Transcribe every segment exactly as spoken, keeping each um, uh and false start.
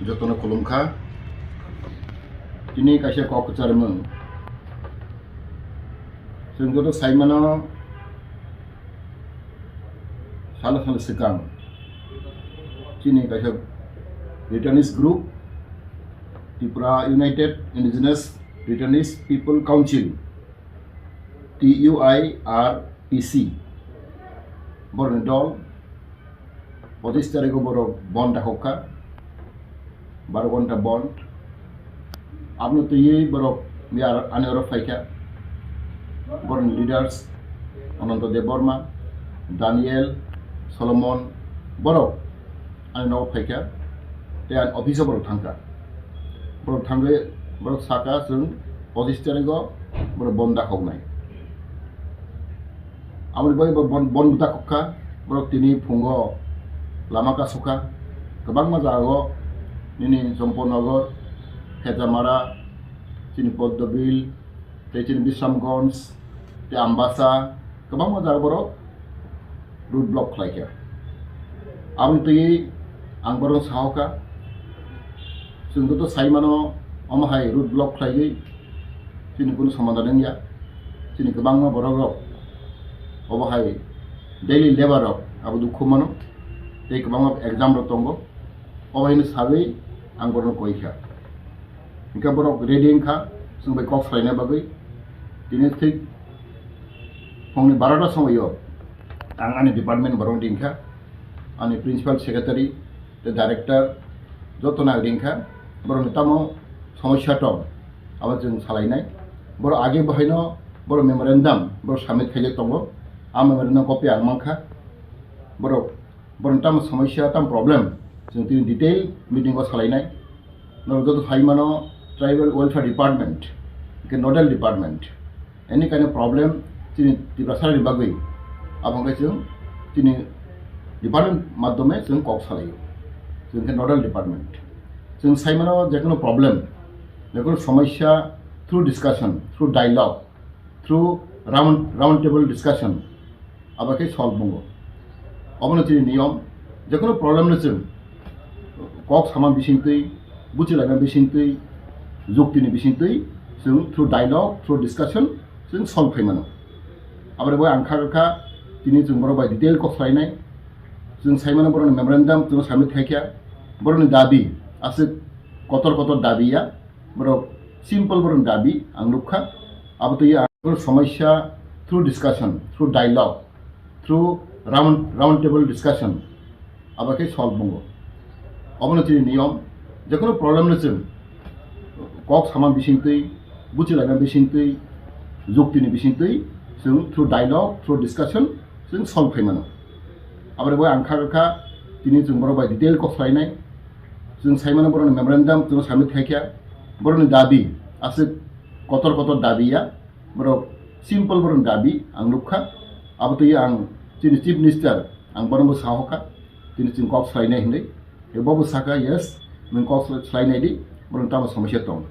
Jotono khulumkha. Tini kaisa kok kwcharmung. Chwng joto saimano salo salo swkang chini kaisa Retirees group, Tripura United Indigenous Retirees People Council, T U I R P C, borokni dol, pochis tarikgo borok bon dakhokha, baro ghonta bon. Aboni twiwi borok ani oro phaikha, borokni leaders Ananto Debbarma, Daniel, Solomon, borok ani nogo phaikha, tei ani office-o borok thangkha. Borok thangwi borok sakha, chwng pochis tarikgo borok bon dakhoknai. Aboni bagwi bo bon, bon dakhokha, borok tini phungo lama kasukha, kwbangma jagao nini Champaknagar, Khejamara, chini Poddobil, tei chini Bisramganj, tei Ambasa, kwbangma jaga borok road block khlaikha. Aboni twiwi ang borokno sahokha, chwng joto saimano omo hai road block khlaiwi chini kunu somadan wngya. Chini kwbangma borokrok obo hai daily labour rok abo dukhu mano, tei kwbangma exam rok tongo, obo haino sawi ang borokno koikha. Hingke borok ready wngkha chwng bai kok salaina bagwi. Tini thik phungni barota somoio ang ani department borokno ringkha, ani principal secretary tei director jotono ang ringkha. Borokni tamo somosya tong, abo chwng salainai. Borok age bahaino borok memorandum borok submit khaijak tongo. A memorandum copy ang mankha. Borok, borokni tamo somosya, tamo problem, chwng tini detail meeting o salainai. Norok joto sai mano, tribal welfare department, hingke nodal department, any kind of problem chini Tiprasarani bagwi, abo hingke chwng chini department madhyome chwng kok salaio. Chwng khe nodal department. Chwng sai mano jekono problem, jekono somosya through discussion, through dialogue, through round, round table discussion, abo khe solve wngo. Obono chini niyom, jekono problem no chwng kok sama bisingtwi, buchilaina bisingtwi, juktini bisingtwi chwng through dialogue, through discussion chwng solve khai mano. Aboni bagwi ang kha kha tini chwng borok bai detail kok salainai. Chwng sai mano borokni memorandum chwng submit khai kha. Borokni dabi aswk kotor kotor dabi ya. Borok simple borokni dabi ang nukha. Abo twi ang somosya through discussion, through dialogue, through round, round table discussion, abo khe solve wngo. Obono chini niyom, jekono problem no chwng kok sama bisingtwi, buchilaina bisingtwi, juktini bisingtwi chwng through dialogue, through discussion chwng solve khai mano. Aboni bagwi ang kha kha tini chwng borok bai detail kok salainai. Chwng sai mano borokni memorandum chwng submit khai kha. Borokni dabi aswk kotor kotor dabi ya. Borok simple borokni dabi ang nukha. Abo twi ang chini chief minister ang borokno sahokha. Tini chwng kok salainai hinwi. Tei bobo sakha, yes, nwng kok salainai di, borokni tamo somosya tong.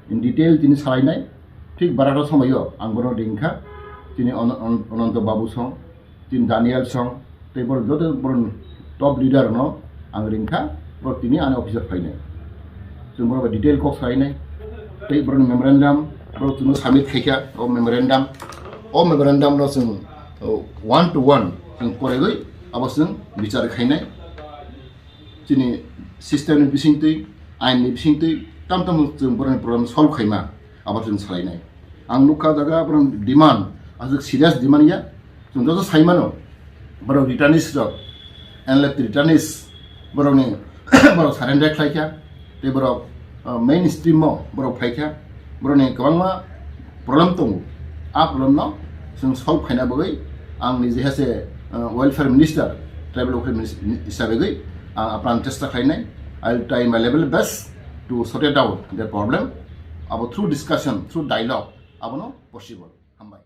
In detail tini salainai. Thik barata somoio ang borokno ringkha. Tini An-, An-, Ananto Babu song, tini Daniel song, tei borok joto borok top leader no ang ringkha, borok tini ani office o phainai. Chwng borok bai detail kok salainai, tei borok memorandum borok chwngno submit khaikha, o memorandum, o memorandum no chwng, o, one to one chwng poregwi abo chwng bichar khainai. Chini system ni bisingtwi, ain ni bisingtwi, tam tam chwng borokni problem solve khaima, abo chwng salainai. Ang nukha jaga borok demand, aswk serious demand ya, chwng joto sai mano, borok returnees rok, N L F T returnees, borokni, borok surrender khlaikha, tei borok, uh, main stream o borok phaikha, borokni kwbangma problem tongo. A problem no chwng solve khaina bagwi ang nije hase, uh, welfare minister, tribal welfare minister hisabe gwi ang apran chesta khlainai. I will try my level best to sort it out their problem. Abo through discussion, through dialogue, abono possible. Hambai.